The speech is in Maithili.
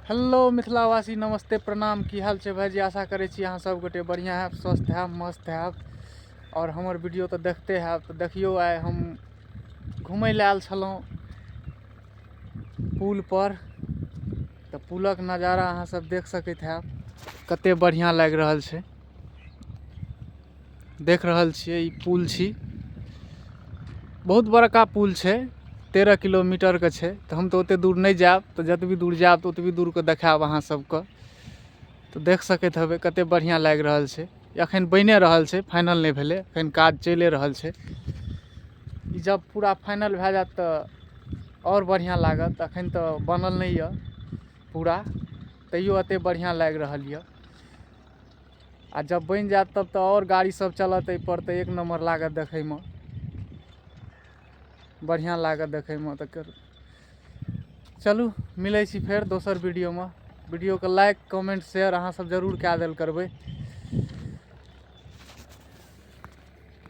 हेलो मिथिलावासी, नमस्ते, प्रणाम। की हाल छै भाईजी? आशा करै छी अहाँ सब गोटे बढ़िआँ हैब, स्वस्थ हैब, मस्त हैब। आओर हमर वीडियो तऽ देखते हैब। तऽ देखियौ, आइ हम घुमै लए आयल छलहुँ पुल पर। तऽ पुलक नजारा अहाँ सब देख सकैत हैब, कते बढ़िआँ लागि रहल छै। देख रहल छियै, ई पुल छी, बहुत बड़का पुल छै, 13 किलोमीटरके छै। तऽ हम तऽ ओते दूर नहि जायब, तऽ जतबी दूर जायब तऽ ओतबी दूरके देखायब अहाँ सबके। तऽ देख सकैत हेबै, कते बढ़िआँ लागि रहल छै। एखन बनिए रहल छै, फाइनल नहि भेलै, एखन काज चलिए रहल छै। ई जब पूरा फाइनल भए जायत तऽ आओर बढ़िआँ लागत। एखन तऽ बनल नहि यऽ पूरा, तैयो एते बढ़िआँ लागि रहल यऽ। आ जब बनि जायत तब तऽ आओर गाड़ी सब चलत एहिपर, तऽ एक नम्बर लागत देखैमे, बढ़िआँ लागत देखैमे। तऽ चलू, मिलै छी फेर दोसर वीडियोमे। वीडियोके लाइक, कमेंट, शेयर अहाँ सब जरूर कए देल करबै।